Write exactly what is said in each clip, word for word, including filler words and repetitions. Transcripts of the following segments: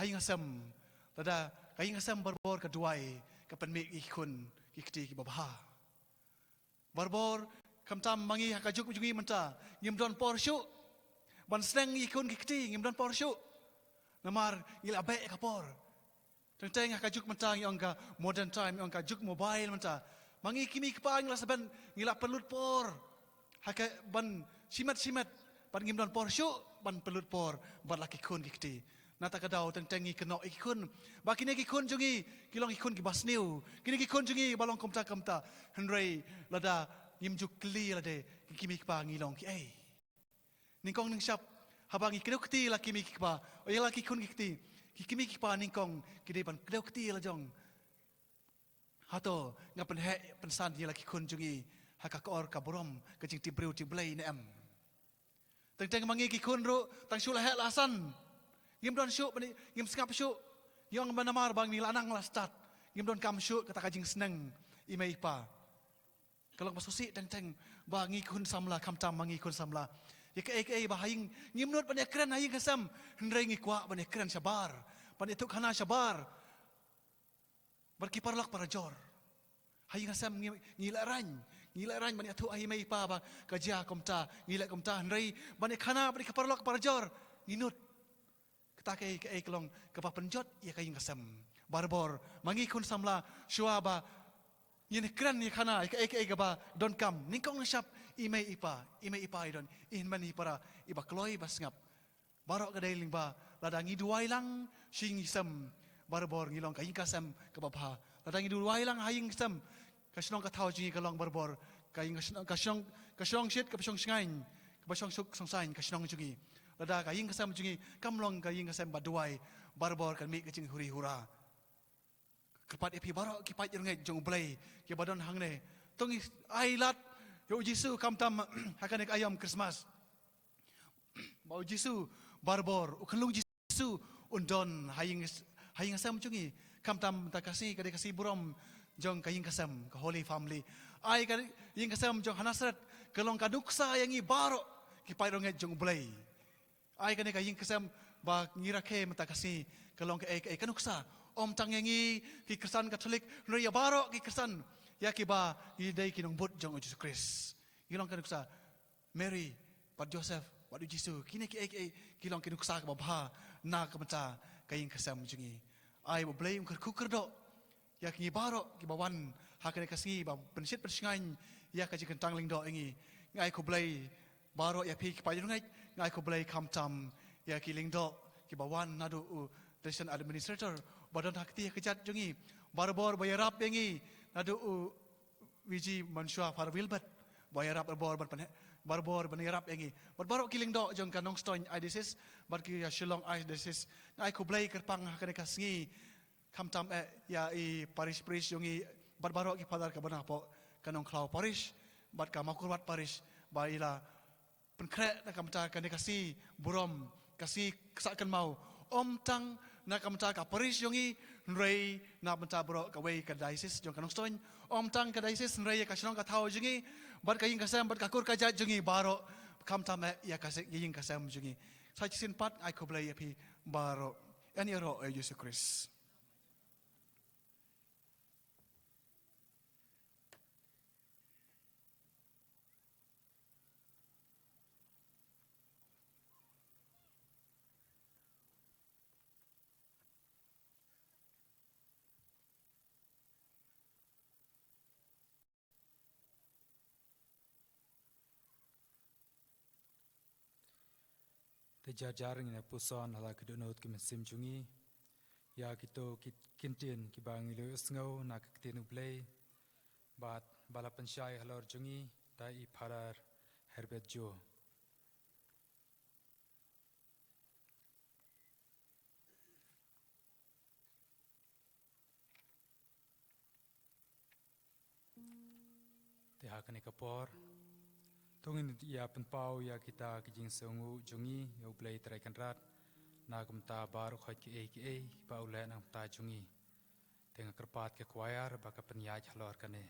ha ïing ha sem, lada ka ïing ha sem barabor ka duwai, ka pynmih ïa ki khun ki kti kiba bha. Barabor, khamtam ma ngi ha ka juk jong ngi mynta, ngim don por shuh ban sneng ïa ki khun ki kti, ngim don por shuh. Namar ngi la beh ïa ka por. Teng teng ha ka juk mynta ngi ong ka modern time, ngi ong ka juk mobile mynta. Ma ngi ki mei ki pa ngi la sben, ngi la pynlut por ha ka ban shimet shimet, bad ngim don por shuh ban pynlut por bad la ki khun ki kti. Na kata ka daw teng teng ngi kynnoh ïa ki khun ba kine ki khun jong ngi ki long ki khun kiba sniew, kine ki khun jong ngi ba long kumta kumta. Hynrei lada ngim ju kylli lade ki mei ki pa ngi long kiei. Nyngkong nyngshap, haba ngi kdew kti la ki mei ki pa, ïa la ki khun ki kti, ki mei ki pa nyngkong ki dei ban kdew kti la jong. Hato nga pynheh pynsan ïa la ki khun jong ngi ha ka kor ka burom, ka jingtip briew tip Blei ne em? Teng teng ma ngi ki khun ruh, tang shu la heh la san, ngim don shuh ban, ngim sngap shuh. Ngi ong ba namar ba ngi la nang la stad, ngim don kam shuh kata ka jingsneng i mei i pa. Ka long ba sngewsih teng teng ba ngi khun samla, khamtam ma ngi khun samla, ïa kaei kaei ba ha ïing ngim nud ban ïakren ha ïing ha sem, hynrei ngi kwah ban ïakren shabar, ban ïathuh khana shabar bad ki paralok parajor. Ha ïing ha sem ngi, ngi lehraiñ, ngi lehraiñ ban ïathuh ha i mei i pa ba ka jia kumta, ngi leh kumta, hynrei ban ïakhana bad ki paralok parajor ngi nud. Kata kaei kaei ka long kaba pynjot ïa ka ïing ka sem. Barabor ma ngi khun samla, shuwa ba ngin kren ïakhana ïa kaei kaei kaba donkam, nyngkong nyngshap i mei i pa, i mei i pa i don, i hynmen i para, iba kloi ba sngap. Baroh ka dei lyngba lada ngi duwai lang sha ïing sem, barabor ngi long ka ïing ka sem kaba bha. Lada ngi duwai lang ha ïing sem, ka shnong ka thaw jong ngi ka long barabor ka ïing ka shnong, ka shnong, ka shnong shit kaba shong shngaiñ, kaba shong suk shong saiñ ka shnong jong ngi. Lada ka ïing ka sem jong ngi kam long ka ïing ka sem ba duwai, barabor kan mih ka jinghuri hura. Kyrpad ïa phi baroh ki paid rangeit jong U Blei kiba don hangne, to ngi ai lad ïa U Jisu khamtam ha kane ka aïom Christmas. Ba U Jisu barabor, U Khunlung Jisu un don ha ïing, ha ïing sem jong ngi. Khamtam mynta ka sngi ka dei ka sngi burom jong ka ïing ka sem, ka Holy Family. Ai ka ïing ka sem jong ha Nasareth ka long ka nuksa ïa ngi baroh ki paid rangeit jong U Blei. Ai kane ka ïing ka sem ba ngi rakhe mynta ka sngi ka long kaei kaei, ka nuksa ym tang ïa ngi ki Khristan Katholik, hynrei ïa baroh ki Khristan, ïa kiba ngi dei ki nongbud jong U Jisu Khrist. Ngi long ka nuksa, Mary bad Joseph bad U Jisu, kine kiei kiei ki long ki nuksa kaba bha na ka bynta ka ïing ka sem jong ngi. Ai ba U Blei un kyrkhu kyrdoh ïa ngi baroh kiba wan ha kane ka sngi ba pynshit pynshngaiñ ïa ka jingkyntang lyngdoh ïa ngi. Nga ai khublei baroh ïa phi ki paid rangeit, nga ai khublei khamtam ïa ki lyngdoh kiba wan naduh u Diocesan Administrator ba don ha kti ha kjat jong ngi, barabor ba ïarap ïa ngi, naduh u V G mynshuwa Father Wilbert, ba ïarap barabor ban pynhe-, barabor ban ïarap ïa ngi. Bad baroh ki lyngdoh jong ka Nongstoiñ Archdiocese bad ki Shillong Archdiocese, nga ai khublei kyrpang ha kane ka sngi. Khamtam eh ïa i parish priest jong ngi bad baroh ki father kaba na hapoh ka Nongkhlaw Parish bad ka Mawkyrwat Parish, ba i la pynkhreh na ka bynta kane ka sngi burom, ka sngi sah kynmaw, ym tang na ka bynta ka parish jong ngi, hynrei na bynta baroh kawei ka diocese jong ka Nongstoiñ, ym tang ka diocese hynrei ïa ka shnong ka thaw jong ngi bad ka ïing ka sem bad ka kur ka jait jong ngi baroh, khamtam eh ïa ka se-, ïing ka sem jong ngi. Sa shisien pat ai khublei ïa phi baroh. Yn ïaroh ïa U Jisu Khrist. Te jar jar ngin ïa puson ha la ki dohnud ki mynsiem jong ngi ïa kito ki ktien kiba ngi la ïohsngew na ka ktien U Blei bad ba la pynshai halor jong ngi da i Father Herbert Joe. Te ha kane ka por, to ngin ïa pynpaw ïa kita ki jingsngewnguh jong ngi ïa U Blei Trai Kynrad na ka bynta baroh khoit kiei kiei ba u leh na ka bynta jong ngi. Te nga kyrpad ka choir ba ka pynïaid halor kane.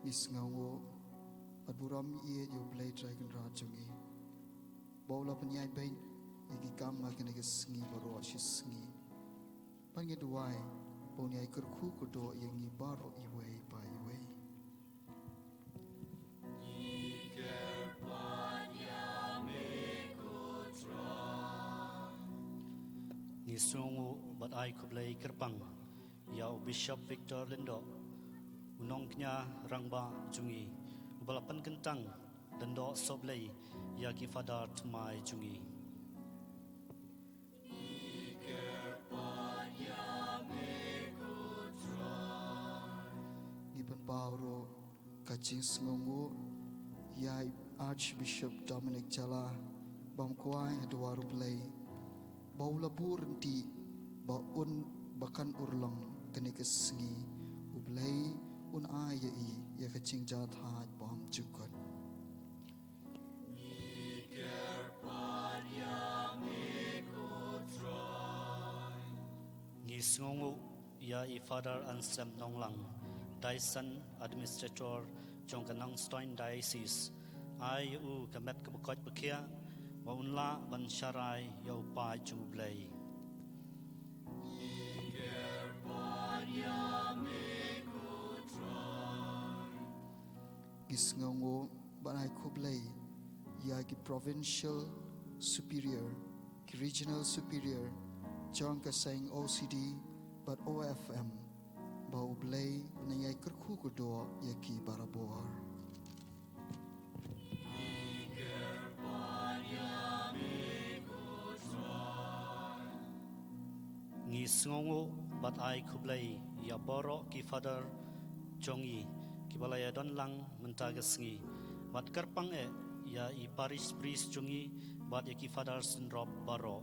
Ngi sngewnguh bad burom ïa U Blei Trai Kynrad jong ngi, ba u la pynïaid beit ïa ki kam ha kane ka sngi baroh shi sngi. Bad ngi duwai ba un ïai kyrkhu kyrdoh ïa ngi baroh iwei pa iwei. Ngi sngewnguh bad ai khublei kyrpang ïa u Bishop Victor Lyngdoh, u nongkñia rangbah jong ngi, uba la pynkyntang lyngdoh sohblei ïa ki Father thymmai jong ngi. Ngi pynpaw ruh ka jingsngewnguh ïa i Archbishop Dominic Jala, bam kwai ha dwar U Blei, ba u la buh ryntih ba un, ba kan urlong kane ka sngi. U Blei un ai ïa i ïa ka jingjahthait bymjukut. Ngi sngewnguh ïa i Father Anselm Nonglang, Diocesan Administrator jong ka Nongstoiñ Diocese. Ai ïa u ka met kaba koit ba khiah, ba un lah ban sharai ïa u paid jong U Blei. Ngi sngewnguh bad ai khublei ïa ki Provincial Superior, ki Regional Superior jong ka seng O C D bad O F M, ba U Blei un ïai kyrkhu kyrdoh ïa ki barabor. Ngi sngewnguh bad ai khublei ïa baroh ki Father jong ngi kiba la ïadon lang mynta ka sngi, bad kyrpang eh ïa i Parish Priest jong ngi bad ïa ki Father synrop baroh.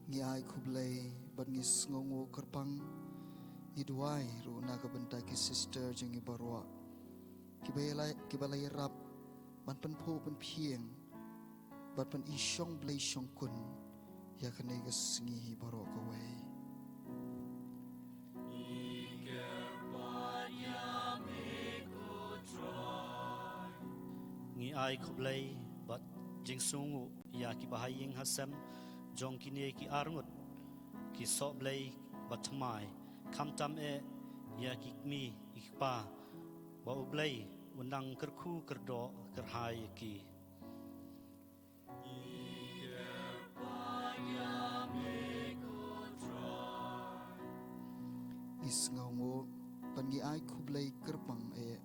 Ngi ai khublei bad ngi sngewnguh kyrpang, ngi duwai ruh na ka bynta ki sister jong ngi baroh, kiba la, kiba la ïarap ban pynphuh pynphieng bad pynishong Blei shongkun ïa kane ka sngi hi baroh kawei. Ngi ai khublei bad jingsngewnguh ïa ki bahaïing hasem jong kine ki arngut ki sohblei bathymmai, khamtam eh ïa ki kmie ki kpa, ba U Blei un nang kyrkhu kyrdoh kyrhai ïa ki. Ngi sngewnguh bad ngi ai khublei kyrpang eh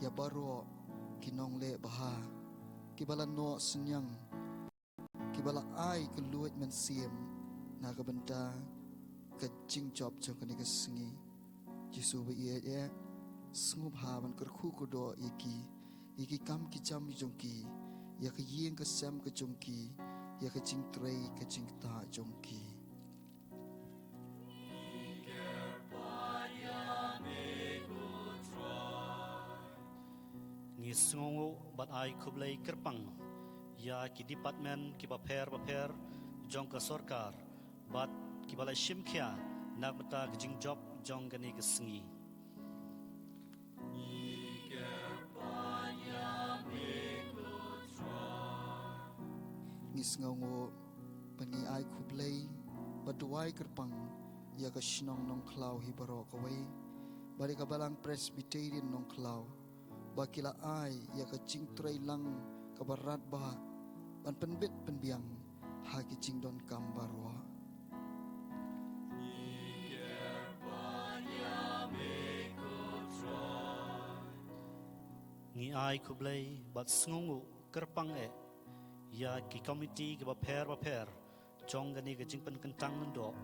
ïa baroh ki nongleh bha, kiba la noh synñiang, kiba la ai ka luid mynsiem na ka bynta ka jingjop jong kane ka sngi. Jisu ba ïeit eh, sngewbha ban kyrkhu kyrdoh ïa ki, ïa ki kam ki jam jong ki, ïa ka ïing ka sem ka jong ki, ïa ka jingtrei ka jingktah jong ki. Ngi sngewnguh bad ai khublei kyrpang ïa ki department kiba pher bapher jong ka sorkar, bad kiba la shim khia na ka bynta ka jingjop jong kane ka sngi. Ngi sngewnguh bad ngi ai khublei bad duwai kyrpang ïa ka shnong Nongkhlaw hi baroh kawei, bad ïa ka Balang Presbyterian Nongkhlaw, ba ki la ai ïa ka jingtrei lang kaba radbah ban pynbit pynbiang ha ki jingdonkam baroh. Ngi ai khublei bad sngewnguh kyrpang eh ïa ki komiti kiba pher bapher jong kane ka jingpynkyntang lyngdoh,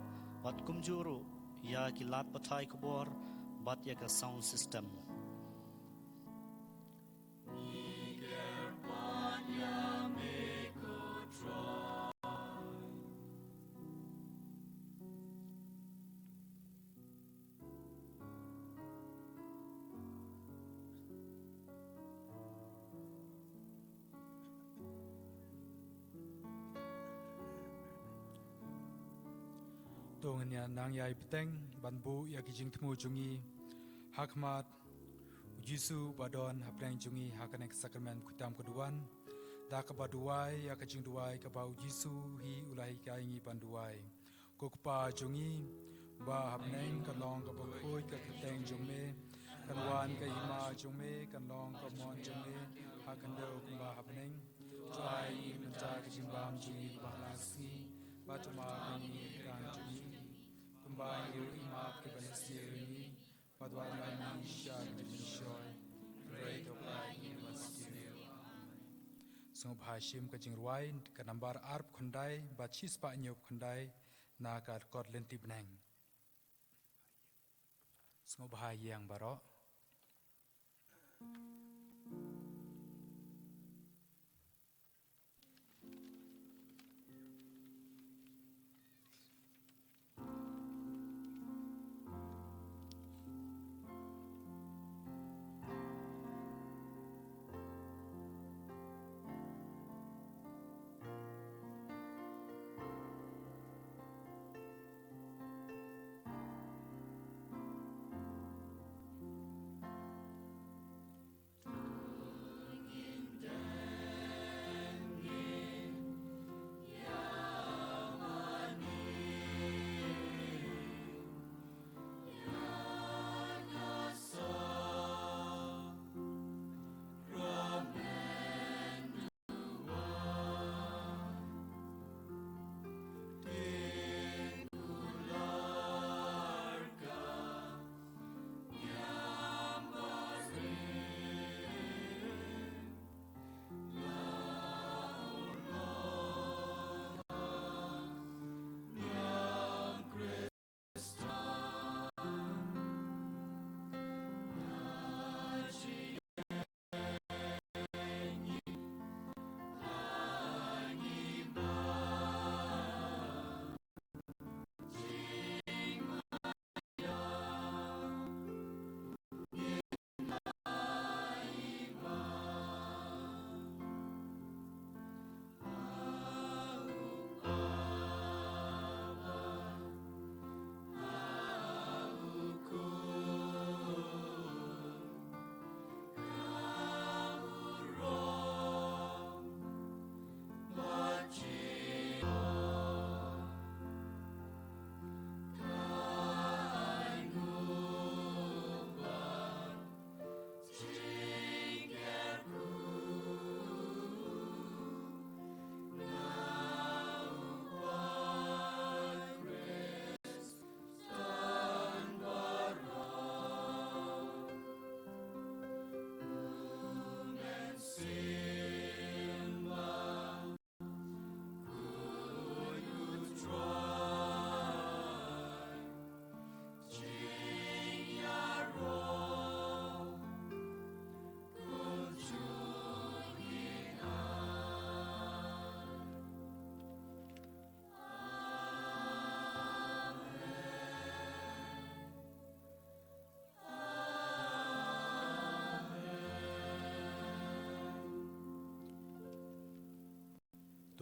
bad kumjuh ruh ïa ki lad pathai khubor bad ïa ka sound system. To ngin ïa nang ïai bteng ban buh ïa ki jingthmu jong ngi ha khmat u Jisu ba don hapdeng jong ngi ha kane ka sakramen khutam ka duwan. Da kaba duwai ïa ka jingduwai kaba u Jisu hi u la hikai ngi ban duwai. Ko Kpa jong ngi ba ha bneng, kan long kaba khuid ka kyrteng jong me, kan wan ka hima jong me, kan long ka mon jong me ha khyndew kumba ha bneng. To ai ngi mynta ka jingbam jong ngi ba ha la sngi, bad to map ïa ngi ki kyrdan jong ngi kumba ngi ruh ngi map ïa kiba la sniew ïa ngi, bad wat lam ngi sha ka jingshoi, hynrei to pynlait ngi na ka bymjukut. Sngewbha shim ka jingrwai ka nambar arphew khyndai bad shispah hynñiewphew khyndai na ka kot lynti bneng. Sngewbha ïeng baroh.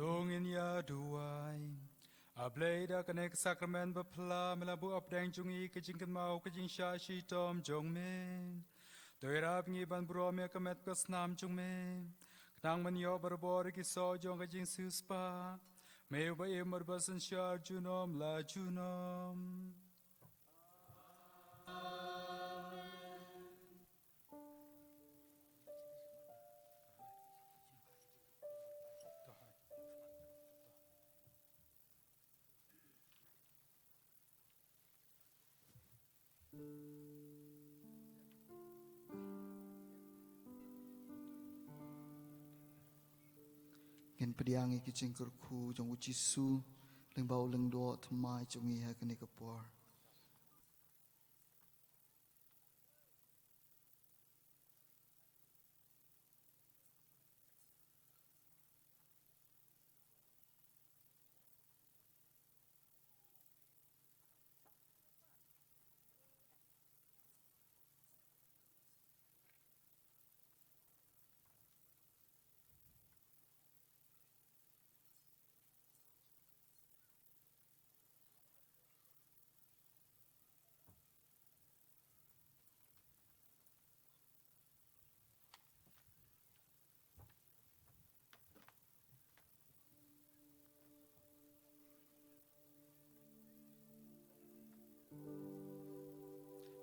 To ngin ïa duwai. A Blei, da kane ka sakramen ba phylla me la buh hapdeng jong ngi ka jingkynmaw ka jingshah shitom jong me. To ïarap ngi ban burom ïa ka met ka snam jong me, khnang ban ïoh barabor ïa ki soh jong ka jingsiewspah. Me uba im bad ba synshar junom la junom. Ngin pdiang ïa ki jingkyrkhu jong u Jisu lyngba u lyngdoh thymmai jong ngi ha kane ka por.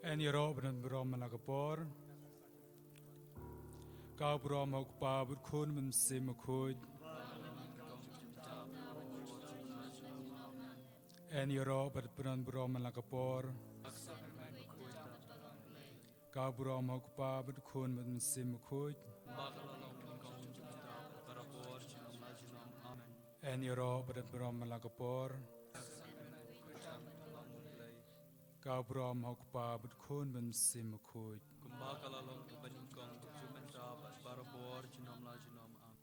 Yn ïaroh bad yn burom man la ka por. Ka burom ha u Kpa bad u Khun bad u Mynsiem Bakhuid. Yn ïaroh bad yn burom man la ka por. Ka burom ha u Kpa bad u Khun bad u Mynsiem Bakhuid. Yn ïaroh bad yn burom man la ka por. Ka burom ha u Kpa bad u Khun bad u Mynsiem Bakhuid. Kumba ka la long kaba nyngkong, kumjuh mynta bad barabor, junom la junom. Amen.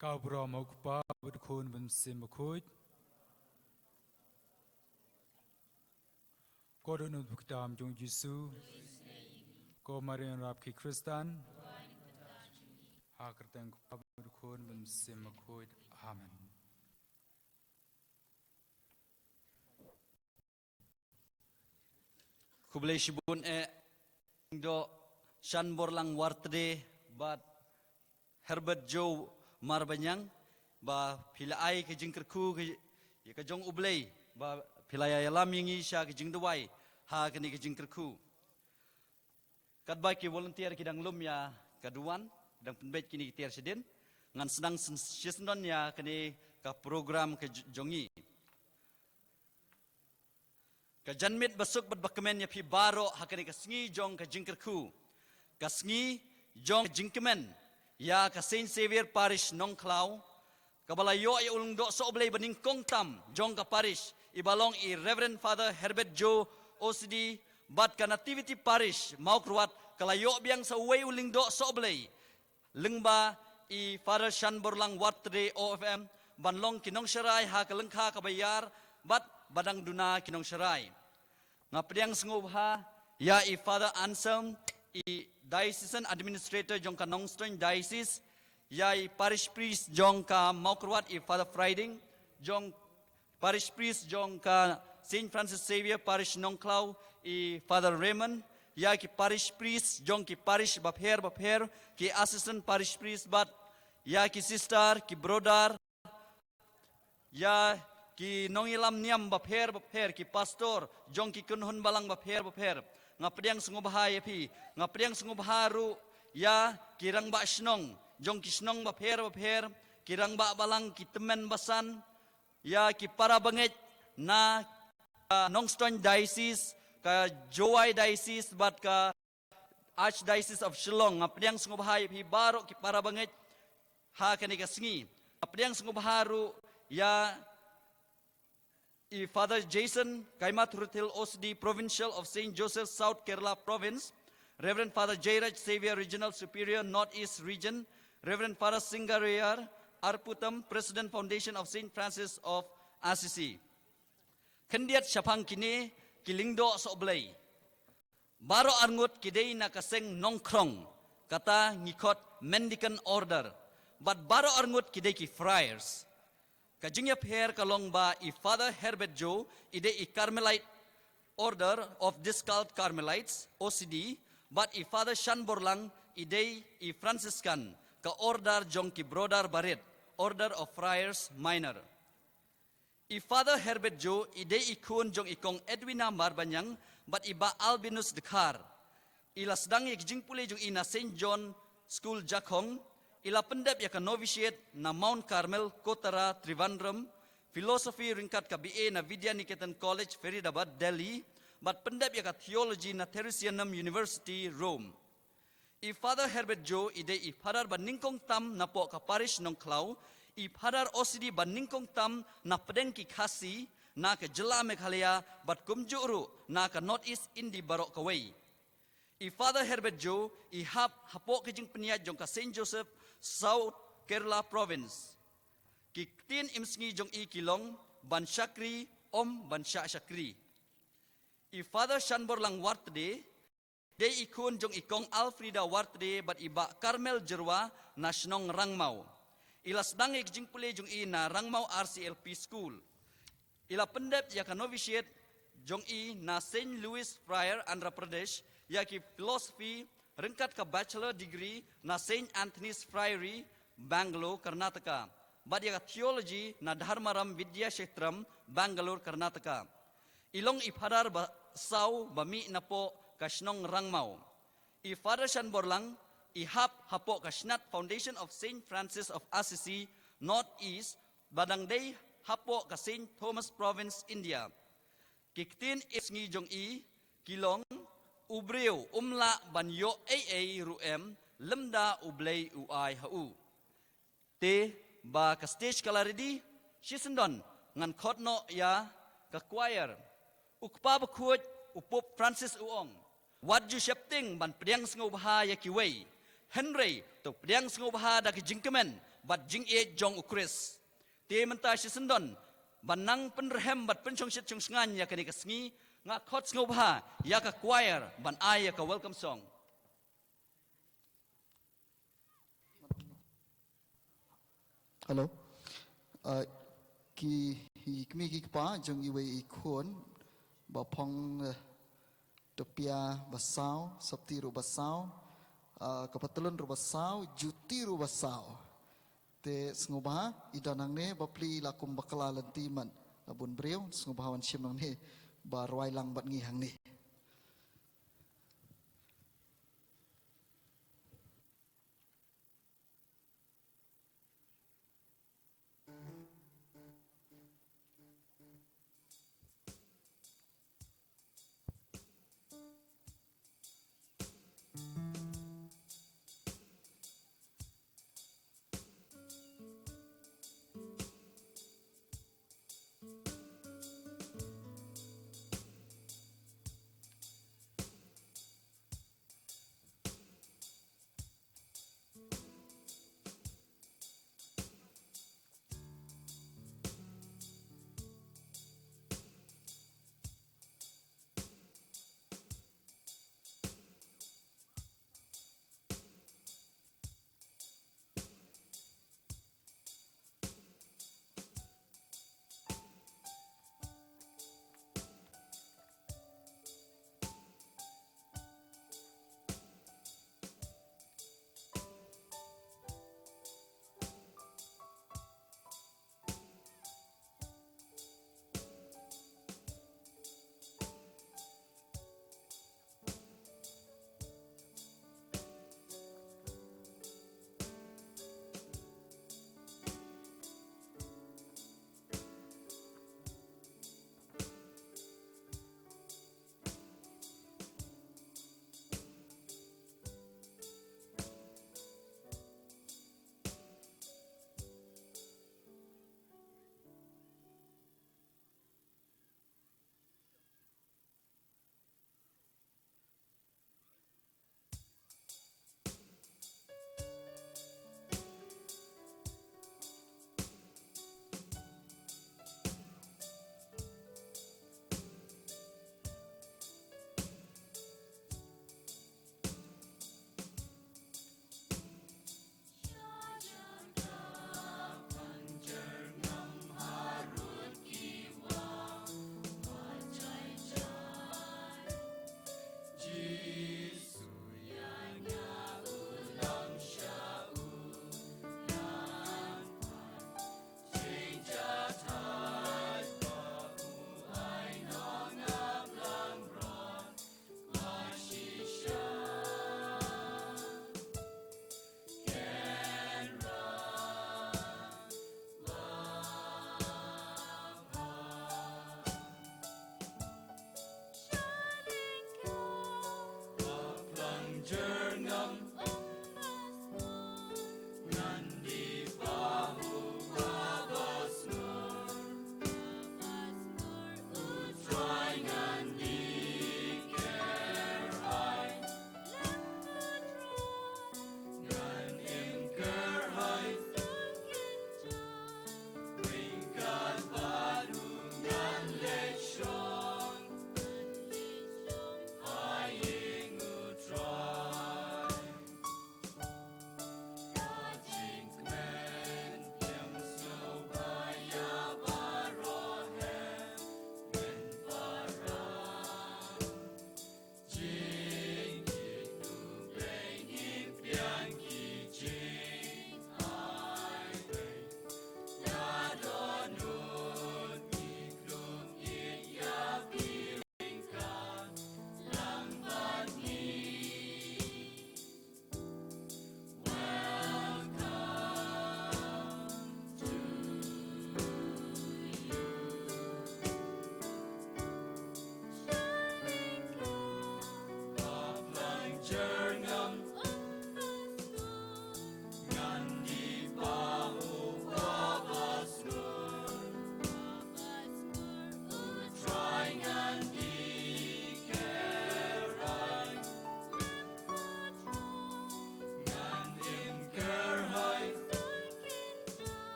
Ka burom ha u Kpa bad u Khun bad u Mynsiem Bakhuid. Ko dohnud ba ki tam jong u Jisu. Ko Maria nrap ki Khristan. Ha ka kyrteng u Kpa bad u Khun bad u Mynsiem Bakhuid. Amen. Khublei shibun eh, Doh Shanborlang Wartde bad Herbert Joe Marbaniang, ba phi la ai ka jingkyrkhu ka, ka jong U Blei, ba phi la ïalam ïa ngi sha ka jingduwai ha kane ka jingkyrkhu. Katba ki volunteer ki dang lum ïa ka duwan, dang pynbeit kine ki tiar shadien, ngan sdang syn-, shisyndon ïa kane ka program ka j-, jong ngi. Ka janmiet basuk bad bakmen ïa phi baroh ha kane ka sngi jong ka jingkyrkhu, ka sngi jong ka jingkmen ïa ka Saint Xavier Parish Nongkhlaw, kaba la ïoh ïa u lyngdoh sohblei ba nyngkong tam jong ka parish, iba long i Reverend Father Herbert Joe O C D, bad ka Nativity Parish Mawkyrwat ka la ïoh biang sa uwei u lyngdoh sohblei lyngba i Father Shanborlang Wartde O F M, ban long ki nongsharai ha ka lyngkha kaba ïar bad ba dang duna ki nongsharai. Nga pdiang sngewbha ïa i Father Anselm, i Diocesan Administrator jong ka Nongstoiñ Diocese, ïa i Parish Priest jong ka Mawkyrwat, i Father Friday, jong Parish Priest jong ka Saint Francis Xavier Parish Nongkhlaw, i Father Raymond, ïa ki Parish Priest jong ki parish bapher bapher, ki Assistant Parish Priest bad ïa ki sister, ki brother, ïa ki nongïalam niam bapher bapher, ki pastor jong ki kynhun balang bapher bapher. Nga pdiang sngewbha ïa phi, nga pdiang sngewbha ruh ïa ki rangbah shnong jong ki shnong bapher bapher, ki rangbah balang, ki tymmen basan, ïa ki para bangeit na ka Nongstoiñ Diocese, ka Jowai Diocese bad ka Archdiocese of Shillong. Nga pdiang sngewbha ïa phi baroh ki para bangeit ha kane ka sngi. Nga pdiang sngewbha ruh ïa i Father Jason Kaimathuruthil, O C D Provincial of Saint Joseph, South Kerala Province, Reverend Father Jairaj Xavier, Regional Superior, Northeast Region, Reverend Father Singarayar Arputam, President Foundation of Saint Francis of Assisi. Khyndiat shaphang kine ki lyngdoh sohblei. Baroh arngut ki dei na ka seng Nongkhrong, kata ngi khot Mendicant Order. Bad baroh arngut ki dei ki friars. Ka jingïapher ka long ba i Father Herbert Joe i dei i Carmelite Order of Discalced Carmelites, O C D, bad i Father Shanborlang i dei i Franciscan, ka order jong ki brother barit, Order of Friars Minor. I Father Herbert Joe i dei i khun jong i Kong Edwina Marbaniang bad i Bah Albinus Dkhar. I la sdang ïa ki jingpule jong i na Saint John School Jakhong. I la pyndep ïa ka novitiate na Mount Carmel, Kotara, Trivandrum. Philosophy ryngkat ka B A na Vidya Niketan College, Faridabad, Delhi. Bad pyndep ïa ka theology na Theresianum University, Rome. I Father Herbert Joe i dei i Father ba nyngkong tam napoh ka parish Nongkhlaw, i Father O C D ba nyngkong tam na pdeng ki Khasi na ka jylla Meghalaya bad kumjuh ruh na ka North East India baroh kawei. I Father Herbert Joe i hap hapoh ka jingpynïaid jong ka Saint Joseph, South Kerala Province. Ki ktien imsngi jong i ki long ban shakri, om ban shah shakri. I Father Shanborlang Wartde dei i khun jong i Kong Alfreda Wartde bad i Bah Carmel Jyrwa na shnong Rangmaw. I la sdang ïa ka jingpule jong i na Rangmaw R C L P School. I la pyndep ïa ka novitiate jong i na Saint Louis Friar, Andhra Pradesh, ïa ki philosophy ryngkat ka bachelor degree na Saint Anthony's Friary, Bangalore, Karnataka, bad ïa ka theology na Dharmaram Vidya Shetram, Bangalore, Karnataka. I long i Father ba saw ba mih napoh ka shnong Rangmaw. I Father Shanborlang i hap hapoh ka Shnat Foundation of Saint Francis of Assisi, North East, ba dang dei hapoh ka Saint Thomas Province, India. Ki ktien imsngi jong i ki long: U briew um lah ban ïoh ei ei ruh em lymda U Blei u ai ha u. Te ba ka stage ka la ready, shisyndon ngan khot noh ïa ka choir. U Kpa Bakhuid, u Pope Francis u ong, wat ju sheptieng ban pdiang sngewbha ïa kiwei, hynrei to pdiang sngewbha da ka jingkmen bad jingïeit jong U Khrist. Te mynta shisyndon ban nang pynrhem bad pynshongshit shongshngaiñ ïa kane ka sngi, nga khot sngewbha ïa ka choir ban ai ïa ka welcome song. Hello. Uh, ki, ki kmie ki kpa jong iwei i khun, ba phong, uh, topia ba saw, sopti ruh ba saw, uh, ka patlun ruh ba saw, juti ruh ba saw. Te sngewbha i don hangne, bapli la kum bakla lynti, mat la bun briew, sngewbha wan shim hangne ba rwai lang bad ngi hangne.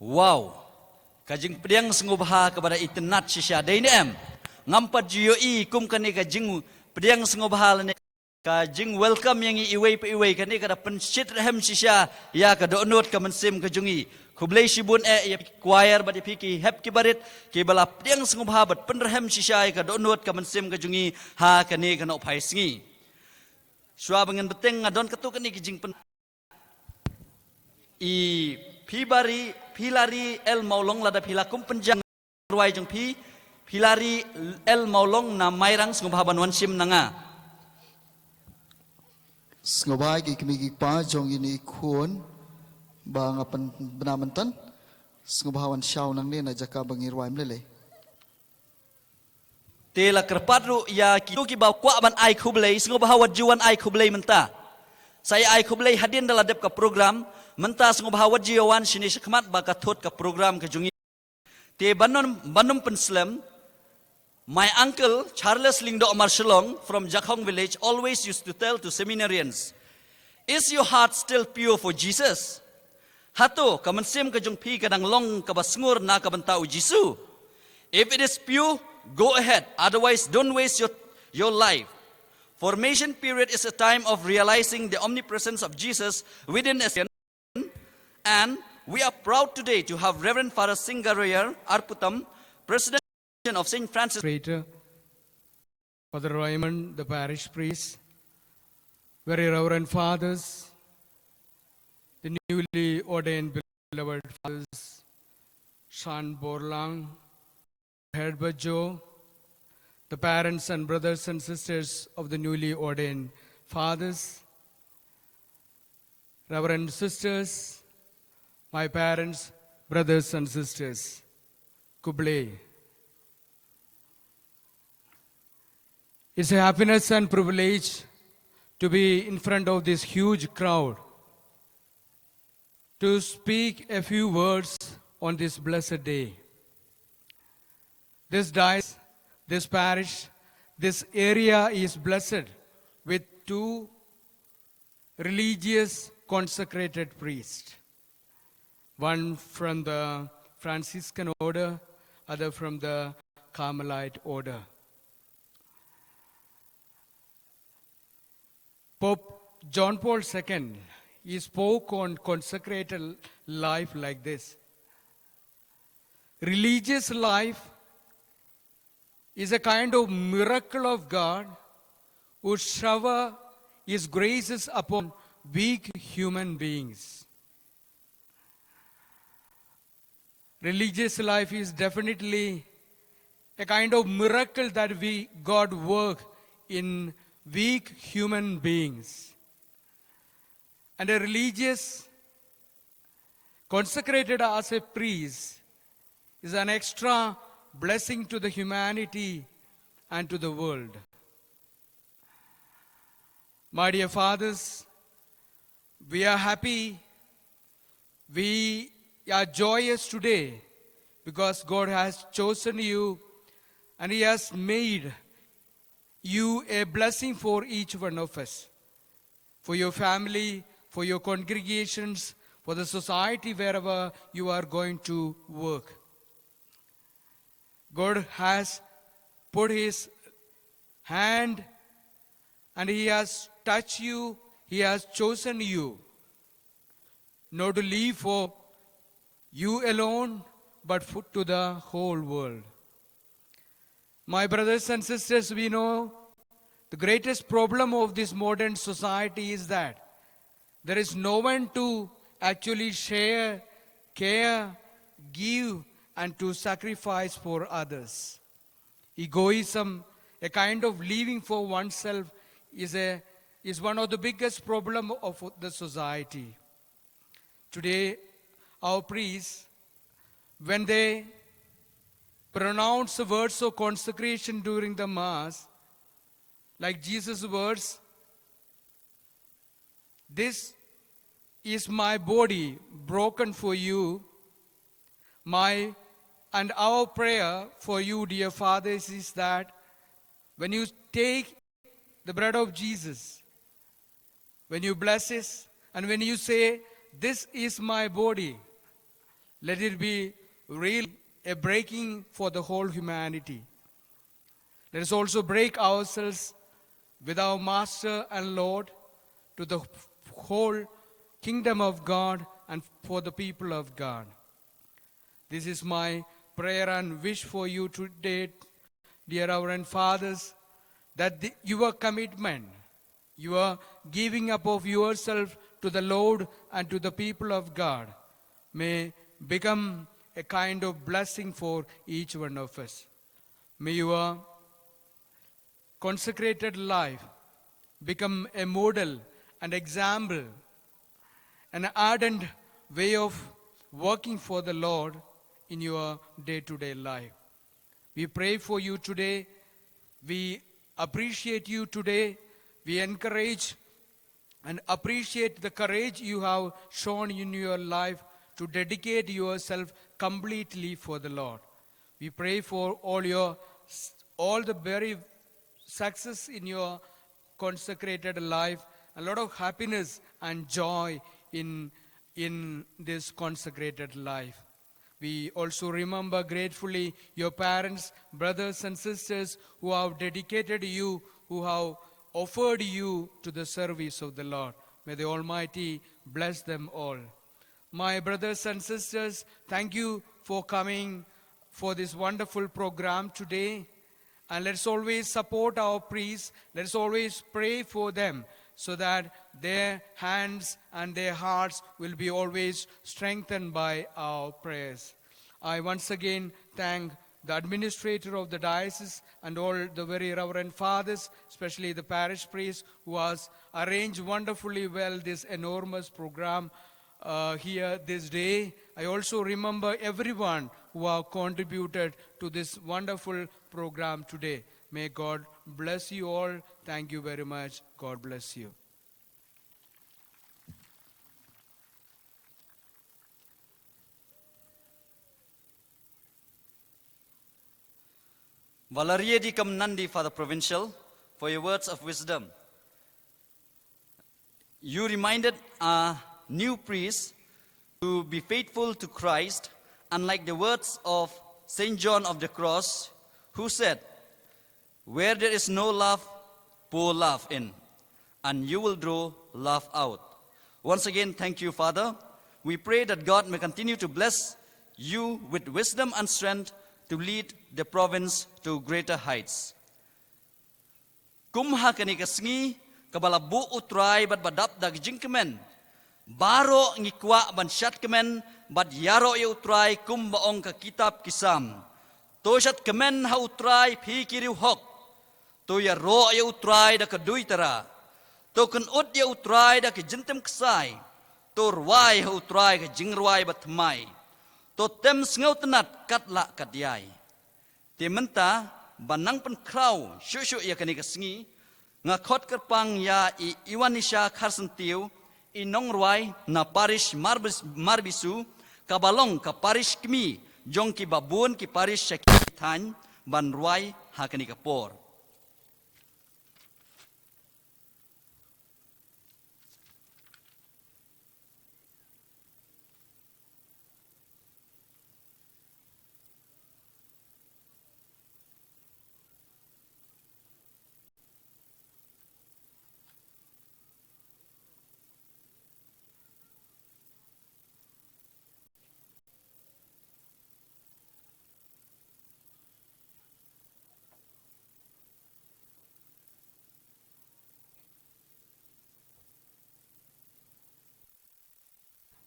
Wow. Ka jingpdiang sngewbha kaba da itynnad shisha dei ne em? Ngam pat ju ïohi kum kane ka jingpdiang sngewbha lane ka jing welcome ïa ngi iwei pa iwei, kane ka da pynshit rhem shisha ïa ka dohnud ka mynsiem ka jong ngi. Khublei shibun eh ïa phi choir bad ïa phi ki hep ki barit kiba la pdiang sngewbha bad pynrhem shisha ïa ka dohnud ka mynsiem ka jong ngi ha kane ka nohphai sngi. Shuwa ba ngan bteng nga don katto katne ki jingpyn I phi bari, phi Lari L Mawlong, lada phi la kum pynjah rwai jong phi, phi Lari L Mawlong na Mairang, sngewbha ban wan shim na nga. Sngewbha ki kmie ki kpa jong ine i khun ba nga pynbna mynta. Sngewbha wan shaw nangne na jaka ba ngi rwai ym lei lei. Te la kyrpad ruh ïa kito kiba kwah ban ai khublei, sngewbha wat ju wan ai khublei mynta. Sa ïa ai khublei hadien da la dep ka program, mynta sngewbha wat ju ïa wan shane shakhmat ba ka thut ka program ka jong ngi. Te ban ym, ban ym pynslem, my uncle Charles Lyngdoh Marshallong from Jakhong village always used to tell to seminarians, "Is your heart still pure for Jesus?" Hato ka mynsiem ka jong phi ka dang long kaba sngur na ka bynta u Jisu? If it is pure, go ahead. Otherwise, don't waste your, your life. Formation period is a time of realizing the omnipresence of Jesus within a Christian, and we are proud today to have Reverend Father Singarayar Arputam, President of Saint Francis. Praetor, Father Raymond, the parish priest, very reverend fathers, the newly ordained beloved fathers, Shan Borlang, Herbert Joe, the parents and brothers and sisters of the newly ordained fathers, reverend sisters, my parents, brothers and sisters, Kublai. It's a happiness and privilege to be in front of this huge crowd to speak a few words on this blessed day. This diocese, this parish, this area is blessed with two religious consecrated priests, one from the Franciscan order, other from the Carmelite order. Pope John Paul the Second, he spoke on consecrated life like this. Religious life is a kind of miracle of God who shower his graces upon weak human beings. Religious life is definitely a kind of miracle that we, God work in weak human beings. And a religious consecrated as a priest is an extra blessing to the humanity and to the world. My dear fathers, we are happy, we are joyous today because God has chosen you and He has made you a blessing for each one of us, for your family, for your congregations, for the society, wherever you are going to work. God has put His hand and He has touched you, He has chosen you, not to live for you alone, but for, to the whole world. My brothers and sisters, we know the greatest problem of this modern society is that there is no one to actually share, care, give, and to sacrifice for others. Egoism, a kind of living for oneself, is a, is one of the biggest problem of the society. Today, our priests, when they pronounce the words of consecration during the Mass, like Jesus' words, "This is my body broken for you." My and our prayer for you, dear fathers, is that when you take the bread of Jesus, when you bless it, and when you say, "This is my body," Let it be real, a breaking for the whole humanity. Let us also break ourselves with our Master and Lord to the whole kingdom of God and for the people of God. This is my prayer and wish for you today, dear Reverend Fathers, that the, your commitment, your giving up of yourself to the Lord and to the people of God may become a kind of blessing for each one of us. May your consecrated life become a model, an example, an ardent way of working for the Lord in your day to day life. We pray for you today. We appreciate you today. We encourage and appreciate the courage you have shown in your life to dedicate yourself completely for the Lord. We pray for all your, all the very success in your consecrated life, a lot of happiness and joy in, in this consecrated life. We also remember gratefully your parents, brothers, and sisters who have dedicated you, who have offered you to the service of the Lord. May the Almighty bless them all. My brothers and sisters, thank you for coming for this wonderful program today. And let's always support our priests. Let's always pray for them so that their hands and their hearts will be always strengthened by our prayers. I once again thank the administrator of the diocese and all the very reverend fathers, especially the parish priest who has arranged wonderfully well this enormous program uh, here this day. I also remember everyone who have contributed to this wonderful program today. May God bless you all. Thank you very much. God bless you. Valerie di Kam Nandi, Father Provincial, for your words of wisdom. You reminded a new priest to be faithful to Christ, unlike the words of Saint John of the Cross, who said, "Where there is no love, pour love in, and you will draw love out." Once again, thank you, Father. We pray that God may continue to bless you with wisdom and strength to lead the province to greater heights. Kum ha kane ka sngi kaba la buh U Trai bad ba dap da ka jingkmen, baroh ngi kwah ban shad kmen bad ïaroh ïa U Trai kumba ong ka kitab ki Salm. To shad kmen ha U Trai phi ki riewhok. To ïaroh ïa U Trai da ka duitara. To kynnoh ïa U Trai da ka jingtem ksai. To rwai ha U Trai ka jingrwai bathymmai. To tem sngewtynnad katba lah katba ïai. Te mynta ban nang pynkhraw shuh shuh ïa kane ka sngi, nga khot kyrpang ïa i Iwanisha Kharsyntiew, i nongrwai na parish Marbis-, Marbisu, kaba long ka parish kmie jong kiba bun ki parish sha ki thaiñ, ban rwai ha kane ka por.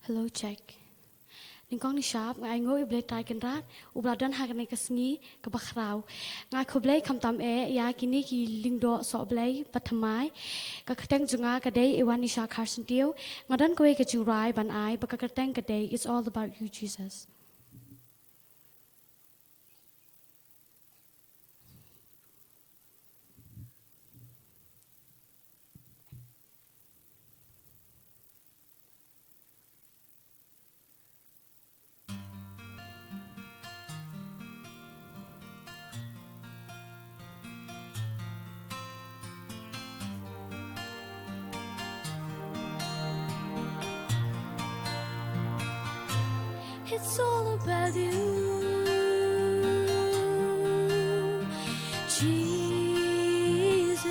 Hello, check. Nyngkong nyngshap nga ainguh ïa U Blei Trai Kynrad, uba la don ha kane ka sngi kaba khraw. Nga ai khublei khamtam eh ïa kine ki lyngdoh sohblei bathymmai. Ka kyrteng jong nga ka dei Iwanisha Kharsyntiew. Nga don kawei ka jingrwai ban ai, bad ka kyrteng ka dei It's All About You, Jesus. It's all about you, Jesus,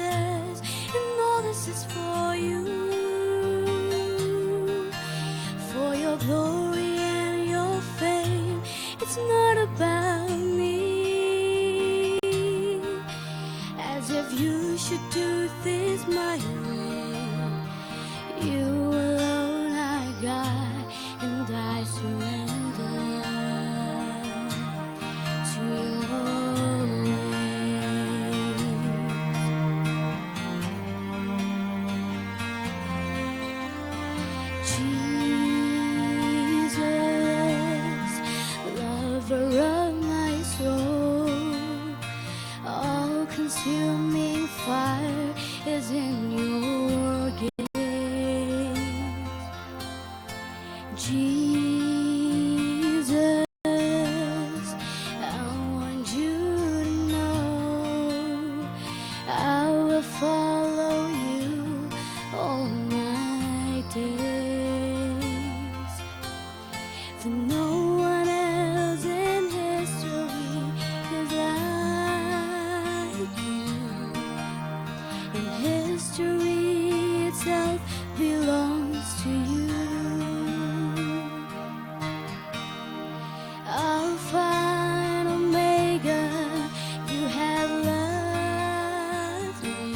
and all this is for you, for your glory and your fame. It's not about me, as if you should do things my way. You alone are God, and I surrender to your ways. Jesus, lover of my soul, all consuming fire is in your gaze. Jesus, I want you to know I will follow you all my days. For no one else in history is like you, and history itself belongs to you. Alpha and Omega, you have loved me,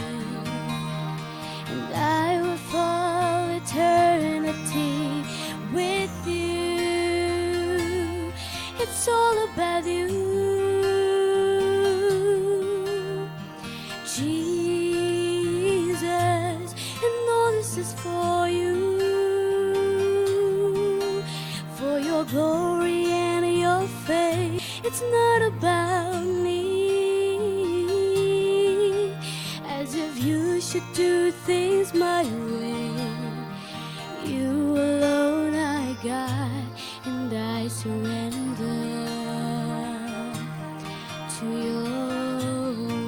and I will follow eternity with you. It's all about you, Jesus, and all this is for you, for your glory and your fame. It's not about me, as if you should do things my way. You alone are God, and I surrender to your ways.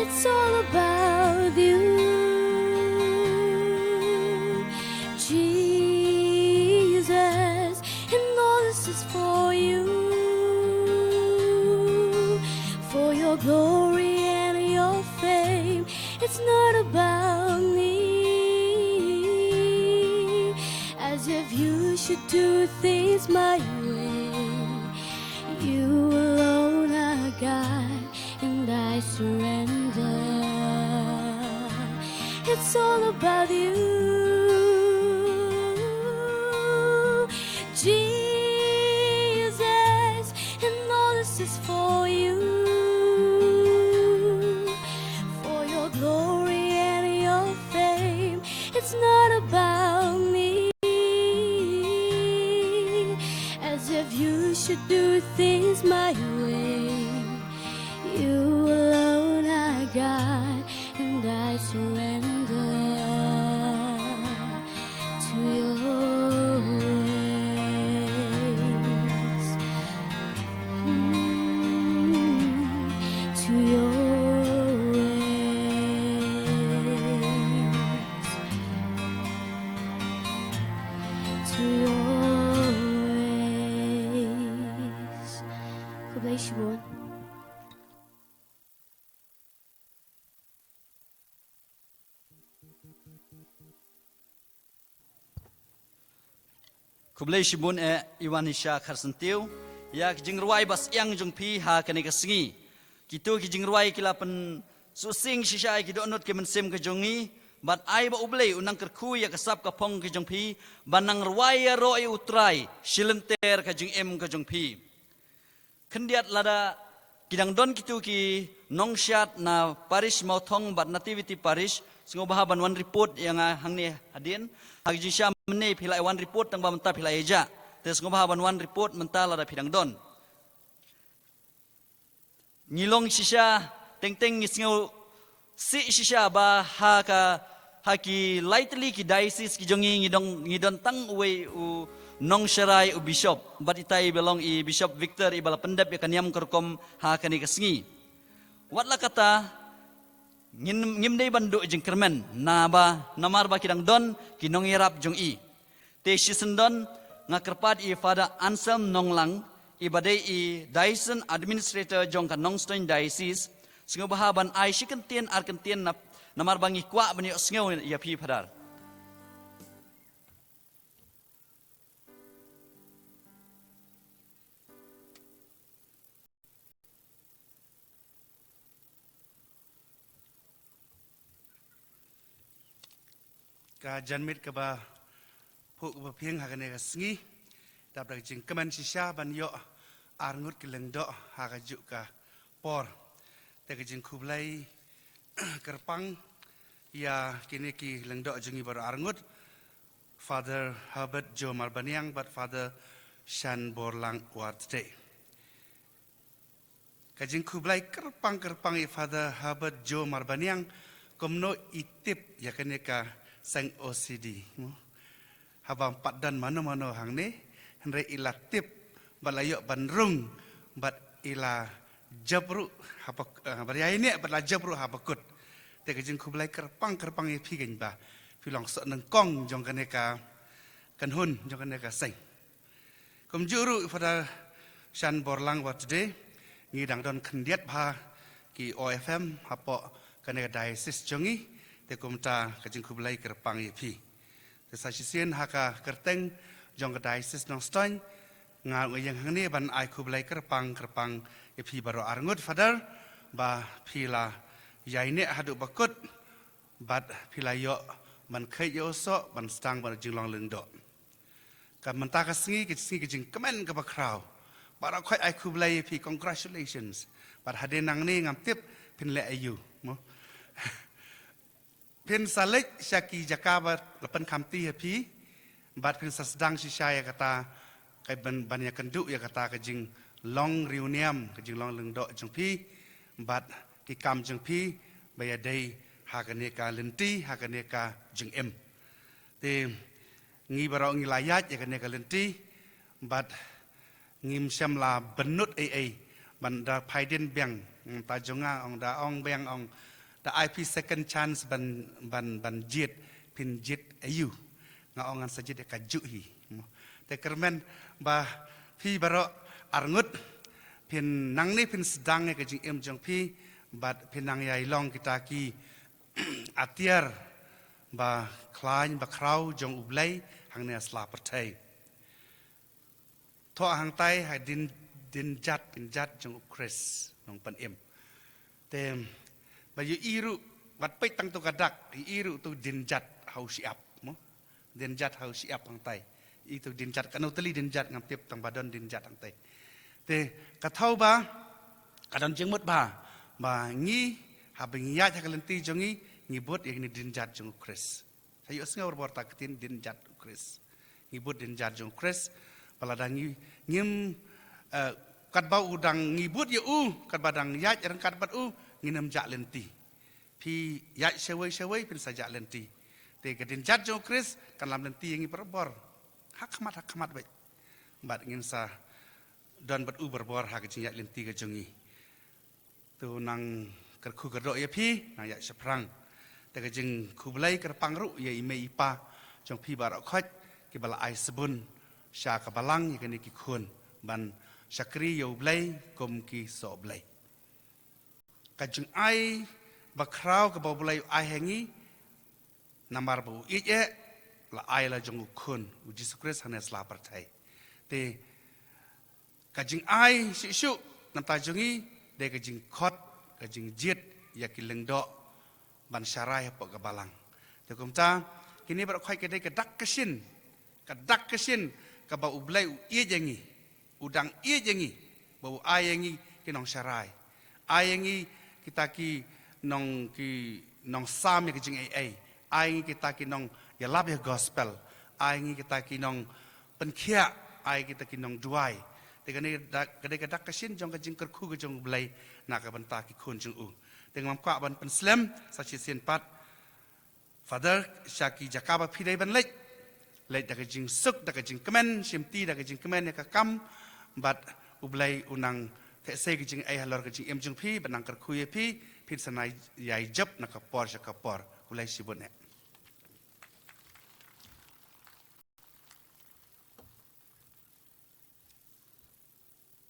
It's all about you, Jesus, and all this is for you, for your glory and your fame. It's not about me, as if you should do things my way. You alone are God, and I surrender. It's all about you, Jesus, and all this is for you, for your glory and your fame. It's not about me, as if you should do things my way. You alone are God, and I surrender to your ways. Mm, to your ways. To your ways. Khublei shibun. Khublei shibun eh Iwanisha Kharsyntiew ïa ki jingrwai ba syiang jong phi ha kane ka sngi. Kito ki jingrwai ki la pynsuhsieng shisha ïa ki dohnud ki mynsiem ka jong ngi, bad ai ba U Blei un nang kyrkhu ïa ka sap ka phong ka jong phi, ban nang rwai ïaroh ïa U Trai shilynter ka jingim ka jong phi. Khyndiat lada ki dang don kito ki nongshad na parish Mawthong bad Nativity Parish, sngewbha ban wan report ïa nga hangne hadien. Ha ka jingshisha mynne phi lah wan report tang ba mynta phi lah ïa jah. Te sngewbha ban wan report mynta lada phi dang don. Ngi long shisha, teng teng ngi sngewsih shisha ba ha ka, ha ki lai tylli ki diocese ki jong ngi, ngi dong, ngi don tang uwei u nongsharai u Bishop, bad itai ba long i Bishop Victor iba la pyndep ïa ka niam ka rukom ha kane ka sngi. Wat la katta, ngin, ngim dei ban duh jingkyrmen, naba, namar ba ki dang don ki nongïarap jong i. Te shisien don, nga kyrpad ïa i Father Anselm Nonglang, iba dei i Diocesan Administrator jong ka Nongstoiñ Diocese, sngewbha ban ai shi kyntien ar kyntien na, namar ba ngi kwah ban ïohsngew ïa phi Father. Ka janmiet kaba phuh kaba phieng ha kane ka sngi, dap da ka jingkmen shisha ban ïoh arngut ki lyngdoh ha kajuh ka por. Te ka jingkhublei kyrpang ïa kine ki lyngdoh jong ngi baroh arngut, Father Herbert Joe Marbaniang bad Father Shanborlang Wartdei. Ka jingkhublei kyrpang kyrpang ïa Father Herbert Joe Marbaniang, kumno i tip ïa kane ka seng O C D. Haba ym pat don mano mano hangne, hynrei i la tip, bad la ïoh ban rung, bad i la jop ruh haba, eh, bad ïa ine, bad la jop ruh haba kut. Te ka jingkhublei kyrpang kyrpang ïa phi kein ba phi long soh nyngkong jong kane ka kynhun, jong kane ka seng. Kumjuh ruh Father Shanborlang Wartdei, ngi dang don khyndiat bha ki O F M hapoh kane ka diocese jong ngi, te kumta ka jingkhublei kyrpang ïa phi. Te sa shisien ha ka kyrteng jong ka diocese Nongstoiñ, nga ïeng hangne ban ai khublei kyrpang kyrpang ïa phi baroh arngut Father, ba phi la ïaineh haduh ba kut, bad phi la ïoh ban kheit ïa u soh, ban sdang bad jinglong lyngdoh. Ka mynta ka sngi, ka sngi ka jingkmen kaba khraw. Baroh khoit ai khublei ïa phi, congratulations. Bad hadien nangne ngam tip phin leh aïu, mo. Phin sa leit sha ki jaka ba la pynkhamti ha phi, bad phin sa sdang shisha ïa kata, ka ban, ban ïakynduh ïa kata ka jinglong riewniam, ka jinglong lyngdoh jong phi, bad ki kam jong phi, ba ïadei ha kane ka lynti, ha kane ka jingim. Te ngi baroh ngi la ïaid ïa kane ka lynti, bad ngim shym la bynnud ei ei, ban da phai dien biang, ta jong nga ong da ong biang ong, da ai phi second chance ban, ban, ban jied, phin jied aïu. Nga ong ngan sa jied ïa kajuh hi. Te kyrmen ba phi baroh arngut, phin nangne phin sdang ïa ka jingim jong phi, bad phin nang ïai long kita ki atiar ba khlaiñ ba khraw jong U Blei hangne ha sla pyrthei. Thoh hangtai ha dien, dienjat, dienjat jong U Khrist, nongpynim. Te, ba ïohi ruh, wat peit tang tu ka dak, ïohi ruh tu dienjat ha u shyiap, mo? Dienjat ha u shyiap hangtai. Ïohi tu dienjat, kano tylli dienjat ngam tip tang ba don dienjat hangtai. Te, ka thaw ba, ka don jingmut ba, ba ngi, haba ngi ïaid ha ka lynti jong ngi, ngi bud ïa kine dienjat jong U Khrist. Sa ïohsngew barabor ta ka ktien dienjat U Khrist. Ngi bud dienjat jong U Khrist. Ba lada ngi, ngim, eh, katba u dang ngi bud ïa u, katba dang ïaid ryngkat bad u, ngin ym jah lynti. Phi ïaid shawei shawei, phin sa jah lynti. Te ka dienjat jong U Khrist, kan lam lynti ïa ngi barabor. Ha khmat, ha khmat beit. Bad ngin sa don bad u barabor ha ka jingïaid lynti ka jong ngi. To nang kyrkhu kyrdoh ïa phi, nang ïaid shaphrang. Te ka jingkhublei kyrpang ruh ïa i mei i pa jong phi baroh khoit, kiba la ai sbun sha ka balang ïa kine ki khun ban shakri ïa U Blei kum ki soh Blei. Ka jingai ba khraw kaba U Blei u ai ha ngi, namar ba u ïeit eh, la ai la jong U Khun, U Jisu Khrist hangne ha sla pyrthei. Te, ka jingai shuh shuh, na bynta jong ngi, dei ka jingkhot, ka jingjied, ïa ki lyngdoh, ban sharai hapoh ka balang. Te kumta, kine baroh khoit ka dei ka dak ka shin, ka dak ka shin, kaba U Blei u ïeit ïa ngi. U dang ïeit ïa ngi, ba u ai ïa ngi ki nongsharai. Ai ïa ngi kita ki nong, ki nongsam ïa ka jingaiei. Ai ïa ngi kita ki nongïalap ïa ka gospel. Ai ïa ngi kita ki nongpynkhiah, ai ïa kita ki nongduwai. Te kane ka dak, ka dei ka dak ka shin jong ka jingkyrkhu ka jong U Blei na ka bynta ki khun jong u. Te ngam kwah ban pynslem, sa shisien pat. Father, sha ki jaka ba phi dei ban leit. leit da ka jingsuk, da ka jingkmen, shimti da ka jingkmen ïa ka kam, bad U Blei u nang theh sei ka jingaiei halor ka jingim jong phi, bad nang kyrkhu ïa phi, phin sa nang ïai jop na ka por sha ka por. Khublei shibun eh.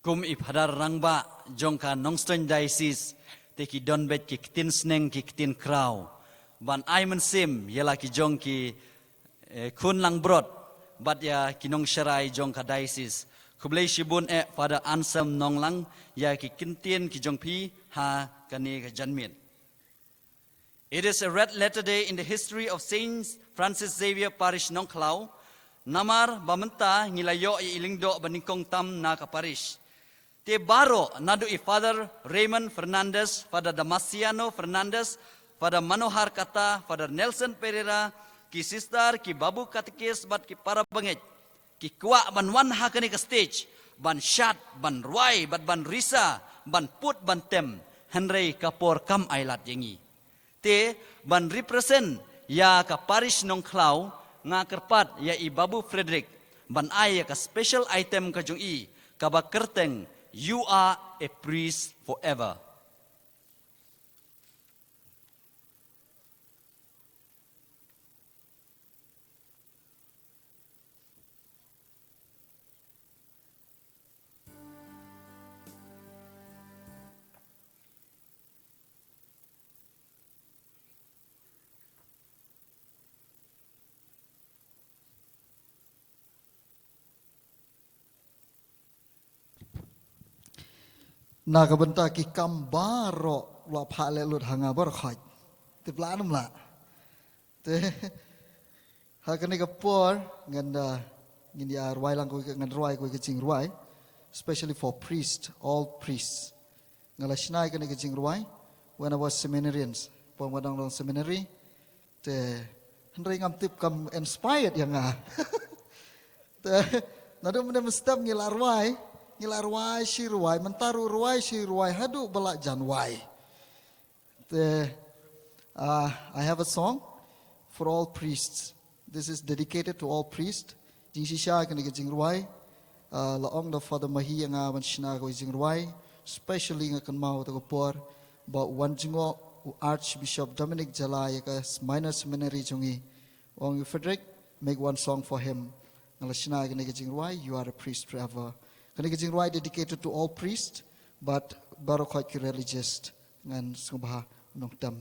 Kum i Phadar Rangbah jong ka Nongstoiñ Diocese, te ki don beit ki ktien sneng ki ktien khraw ban ai mynsiem ïa la ki jong ki, eh, khun langbrot bad ïa ki nongsharai jong ka diocese. Khublei shibun eh Father Anselm Nonglang ïa ki ktien ki jong phi ha kane ka janmiet. It is a red letter day in the history of Saint Francis Xavier Parish Nongkhlaw. Namar ba mynta ngi la ïoh ïa i lyngdoh ba nyngkong tam na ka parish. Te baroh naduh i Father Raymond Fernandez, Father Damasciano Fernandez, Father Manohar Kata, Father Nelson Pereira, ki sister, ki babu katekis bad ki para bangeit ki kwah ban wan ha kane ka stage, ban shad, ban rwai, bad ban risa, ban put, ban tem, hynrei ka por kam ailad ïa ngi. Te ban represent ïa ka parish Nongkhlaw, nga kyrpad ïa i Babu Frederick ban ai ïa ka special item ka jong i, kaba kyrteng You Are a Priest Forever. Na ka bynta ki kam baroh la phah leh lut ha nga baroh khoit. Te pla nam la. Te ha kane ka por ngan da, ngin ïa rwai lang ko, ngan rwai ko ka jingrwai, especially for priest, all priests. Nga la shna ïa kane ka jingrwai when I was seminarians, por nga dang long seminary. Te hynrei ngam tip kam inspired ïa nga. Te naduh mynne mynstep ngi la rwai, ngi la rwai shi rwai, mynta ruh rwai shi rwai, haduh ba la jan wai. Te, uh, I have a song for all priests. This is dedicated to all priests. Jingshisha kane ka jingrwai, uh, la ong da Father Mahi ïa nga ban shna kawei jingrwai, specially nga kynmaw ta ka por ba u wan jngoh u Archbishop Dominic Jala ïa ka Minor Seminary jong ngi. U ong, Frederick, make one song for him. Nga la shna kane ka jingrwai, You Are a Priest Forever. Kane ka jingrwai dedicated to all priests, but baroh khoit ki religious. Ngan sngewbha nongtem.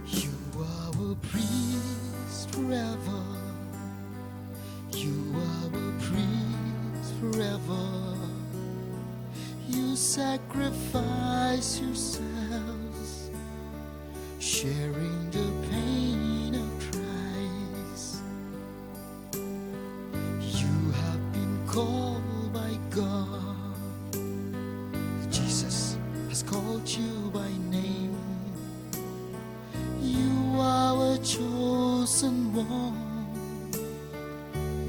You are a priest forever. You are a priest forever. You sacrifice yourselves, sharing the pain of Christ. You have been called by God. Jesus has called you by name. You are a chosen one,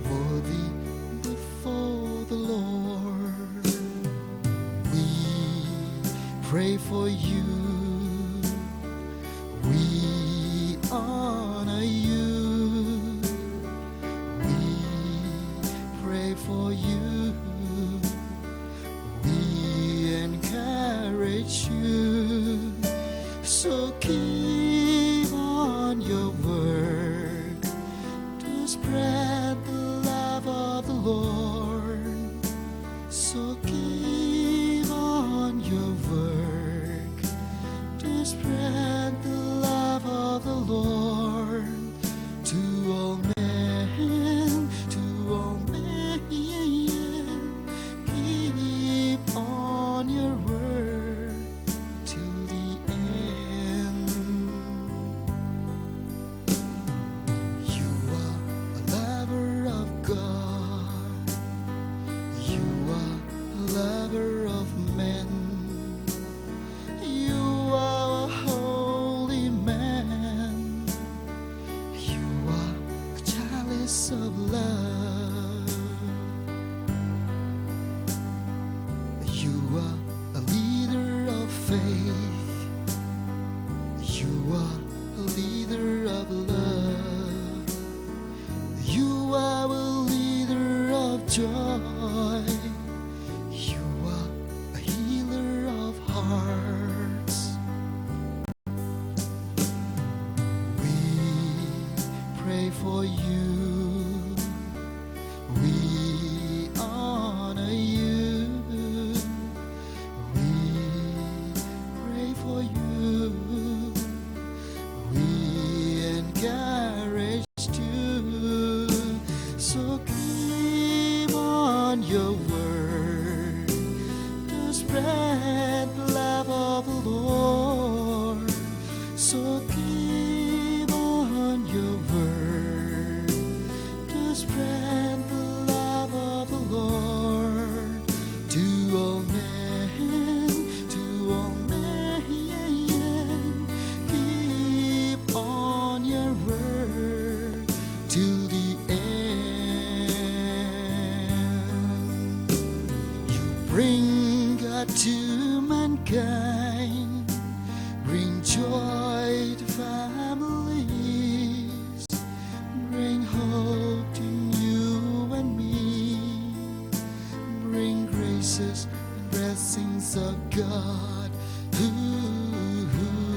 worthy before the Lord. We pray for you. We honor you. We pray for you. We encourage you. So keep on your work to spread the love of the Lord. So keep on your work faith. You are a leader of love. You are a leader of joy. You are a healer of hearts. We pray for you. We honor you. We pray for you. We encourage you. So keep on your word to spread the love of the Lord. So keep on your word to spread the love of the Lord to all men, to all men. Keep on your word till the end. You bring God to mankind, bring joy to families, bring hope to you and me, bring graces and blessings of God. Ooh, ooh,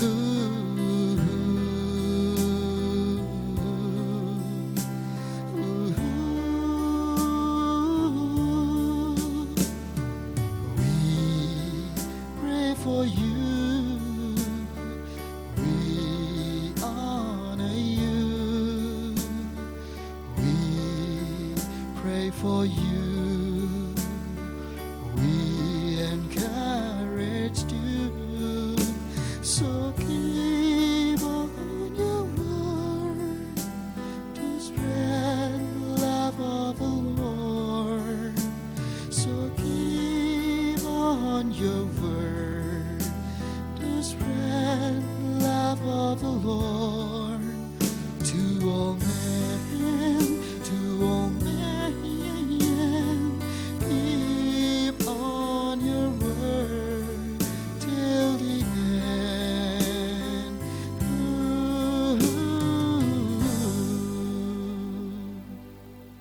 ooh, ooh. We pray for you. We honor you. We pray for you. We encourage you. So keep on your word to spread the love of the Lord. So keep on your word to spread the love of the Lord to all men, to all men. Keep on your word till the end. Ooh.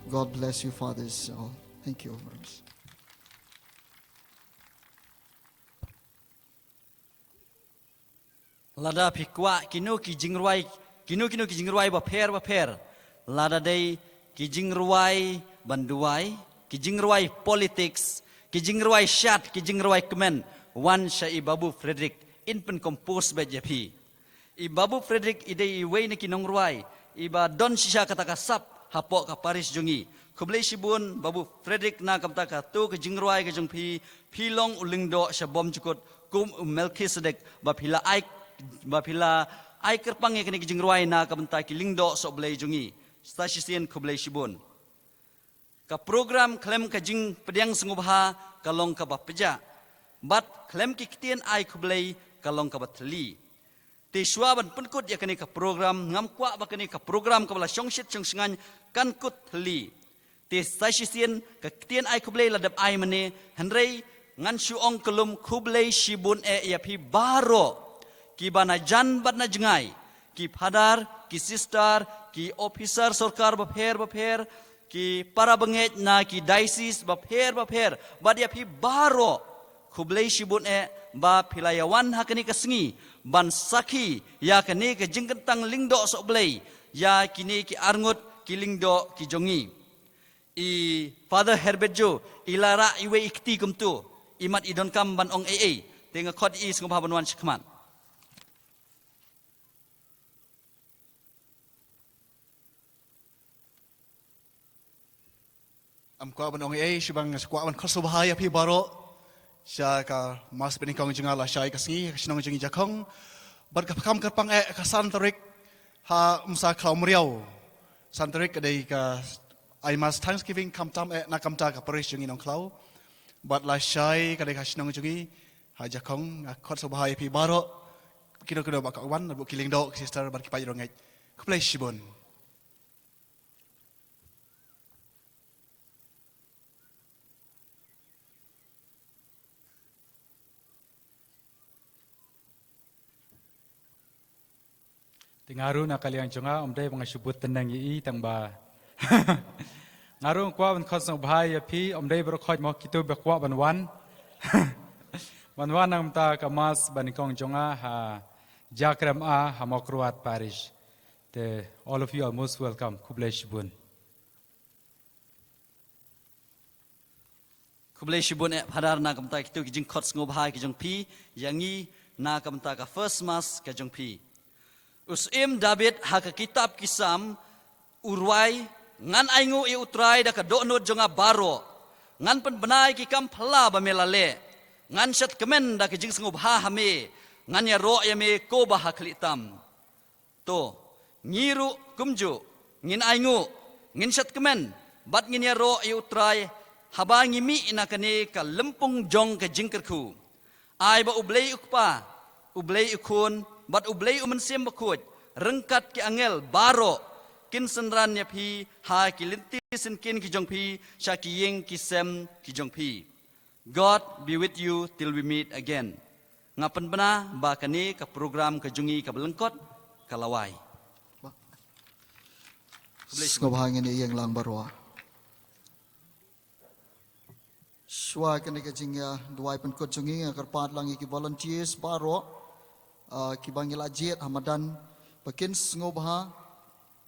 God bless you, fathers. All. Thank you very much. Lada phi kwah kino ki jingrwai, kino kino ki jingrwai bapher bapher. Lada dei ki jingrwai ban duwai, ki jingrwai politics, ki jingrwai shad, ki jingrwai kmen, wan sha i Babu Frederick, in pyncompose beit ïa phi. I Babu Frederick i dei iwei na ki nongrwai iba don shisha kata ka sap hapoh ka parish jong ngi. Khublei shibun Babu Frederick na ka bynta kato ka jingrwai ka jong phi, phi long u lyngdoh sha bymjukut kum u Melchizedek ba phi la ai, ba phi la ai kyrpang ïa kane ka jingrwai na ka bynta ki lyngdoh sohblei jong ngi. Sa shisien khublei shibun. Ka program khlem ka jingpdiang sngewbha ka long kaba pjah. Bad khlem ki ktien ai khublei ka long kaba thylli. Te shuwa ban pynkut ïa kane ka program, ngam kwah ba kane ka program kaba la shongshit shongshngaiñ kan kut thylli. Te sa shisien ka ktien ai khublei la dep ai mane, hynrei ngan shu ong kyllum khublei shibun eh ïa phi baroh. Kiba na jan bad na jngai, ki phadar, ki sister, ki officer sorkar bapher bapher, ki para bangeit na ki diocese bapher bapher, bad ïa phi baroh. Khublei shibun eh ba phi la ïa wan ha kane ka sngi ban sakhi ïa kane ka jingkyntang lyngdoh sohblei ïa kine ki arngut ki lyngdoh ki jong ngi. I Father Herbert Joe i la rah iwei i kti kumto, i mat i donkam ban ong ei ei. Te nga khot i sngewbha ban wan shakhmat. Ngam kwah ban ong ei ei, shibang nga kwah ban khot sngewbha ïa phi baroh sha ka mass banyngkong jong nga lashai ka sngi ha ka shnong jong ngi Jakhong. Bad ka pyrkhat kyrpang eh ka san tarik ha Umsa Khlaw Mriaw. San tarik ka dei ka ai mass thanksgiving khamtam eh na ka bynta ka parish jong ngi Nongkhlaw. Bad lashai ka dei ka shnong jong ngi ha Jakhong. Nga khot sngewbha ïa phi baroh, kino kino ba kwah wan, bad ki lyngdoh, ki sister bad ki paid rangeit. Khublei shibun. Te nga ruh na ka liang jong nga, ym dei ba nga shu bud tneng ïa i, tang ba nga ruh nga kwah ban khot sngewbha ïa phi, ym dei baroh khoit mo kito ba kwah ban wan. Ban wan na ka bynta ka mass banyngkong jong nga ha Jakrem A ha Mawkyrwat Parish. Te all of you are most welcome. Khublei shibun. Khublei shibun eh Phadar na ka bynta kito ki jingkhot sngewbha ki jong phi ïa ngi na ka bynta ka first mass ka jong phi. U Syiem David ha ka kitab ki Salm u rwai, ngan ainguh ïa U Trai da ka dohnud jong nga baroh. Ngan pynbna ïa ki kam phylla ba me la leh. Ngan shad kmen da ka jingsngewbha ha me. Ngan ïaroh ïa me ko ba ha khlieh tam. To, ngi ruh kumjuh, ngin ainguh, ngin shad kmen, bad ngin ïaroh ïa U Trai, haba ngi mih na kane ka lympung jong ka jingkyrkhu. Ai ba U Blei U Kpa, U Blei U Khun, bad U Blei U Mynsiem Bakhuid, ryngkat ki angel baroh, kin synran ïa phi ha ki lynti syngkien ki jong phi, sha ki ïing ki sem ki jong phi. God be with you till we meet again. Nga pynbna ba kane ka program ka jong ngi kaba lyngkot ka la wai. Sngewbha ngin ïeng lang baroh. Shuwa kane ka jing, ah, duwai pynkut jong ngi, nga kyrpad lang ïa ki volunteers baroh, ah, kiba ngi la jied ha madan, ba kin sngewbha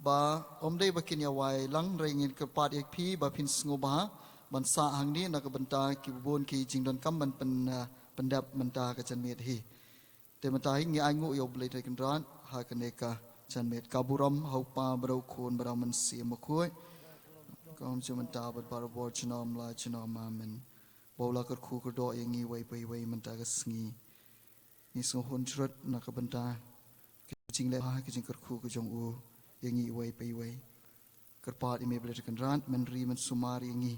ba ym dei ba kin ïa wai lang, hynrei ngin kyrpad ïa phi ba phin sngewbha ban sah hangne na ka bynta ki bun ki jingdonkam ban pyn, ah, pyndep mynta ka janmiet hi. Te mynta hi ngi ainguh ïa U Blei Trai Kynrad ha kane ka janmiet. Ka burom ha U Kpa bad U Khun bad U Mynsiem Bakhuid. Kumjuh mynta bad barabor junom la junom, amen. Ba u la kyrkhu kyrdoh ïa ngi iwei pa iwei mynta ka sngi. Ngi sngewhun jrut na ka bynta ka jingleh bha ka jingkyrkhu ka jong u ïa ngi iwei pa iwei. Kyrpad ïa me Blei Trai Kynrad, men ri men sumar ïa ngi.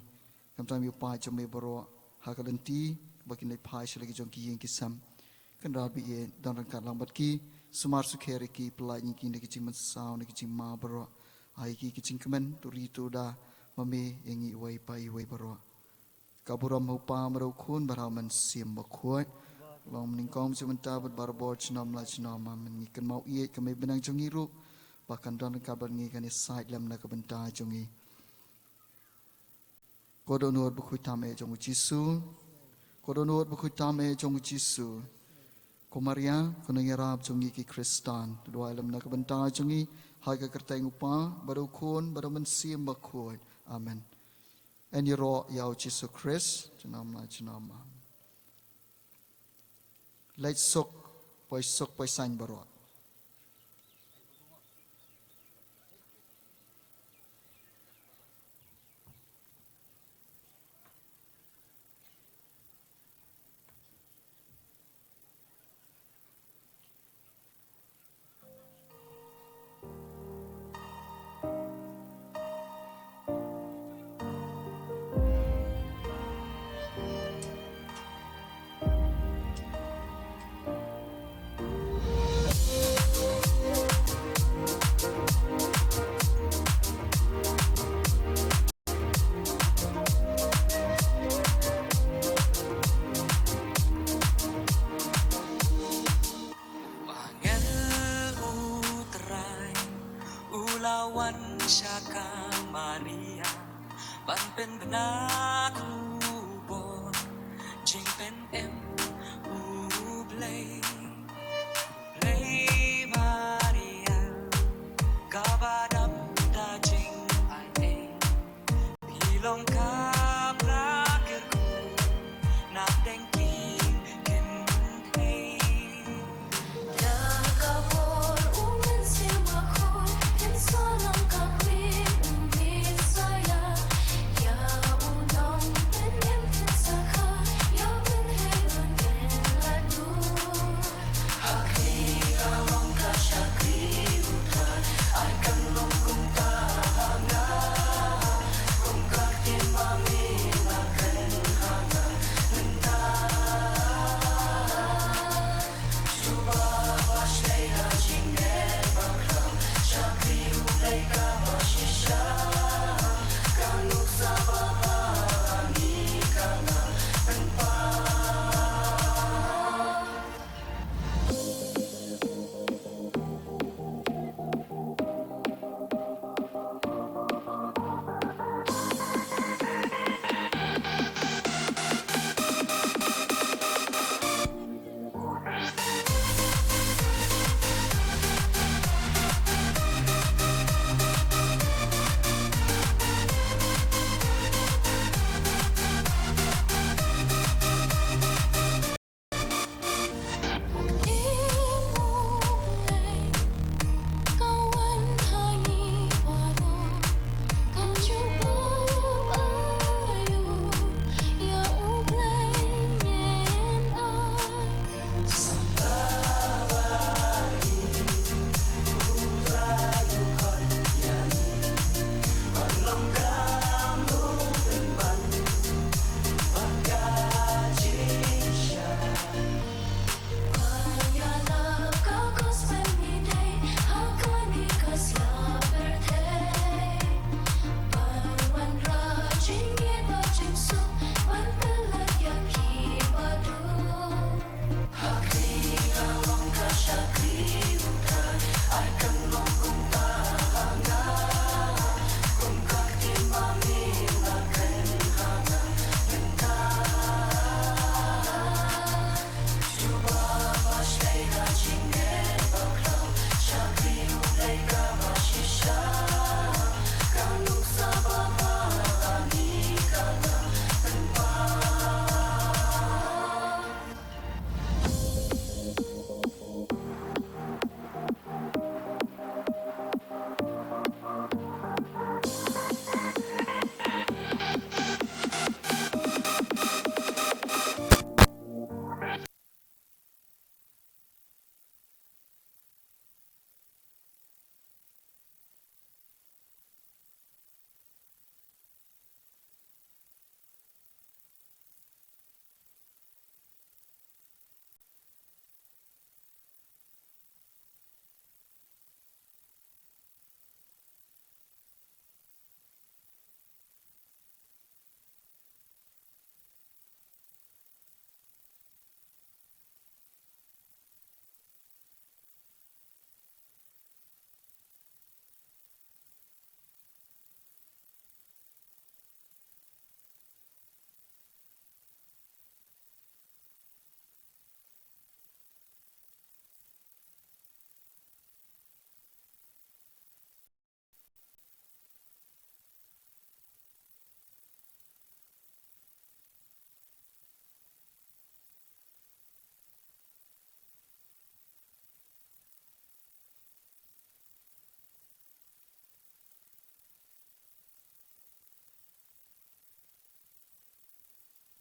Khamtam ïa u paid jong me baroh ha ka lynti ba kin leit phai sha la ki jong ki ïing ki sem. Kynrad ba ïeit, don ryngkat lang bad ki, sumar sukher ïa ki, pyllait ïa ki na ki jingmynsaw na ki jingma baroh. Ai ïa ki ki jingkmen, tu ri tu da ma me ïa ngi iwei pa iwei baroh. Ka burom ha U Kpa bad U Khun bad U Mynsiem Bakhuid. Long nyngkong kumjuh mynta bad barabor junom la junom, amen. Ngi kynmaw ïeit ka mei bneng jong ngi ruh ba kan don ryngkat bad ngi, kan ïasaid lem na ka bynta jong ngi. Ko dohnud bakhuid tam eh jong U Jisu. Ko dohnud bakhuid tam eh jong U Jisu. Ko Maria, ko nongïarap jong ngi ki Khristan, to duwai lem na ka bynta jong ngi ha ka kyrteng U Kpa bad U Khun bad U Mynsiem Bakhuid. Amen. Yn ïaroh ïa U Jisu Khrist junom la junom. Leit suk, poi suk poi saiñ baroh. Angel U Trai u la wan sha ka Maria ban pynbna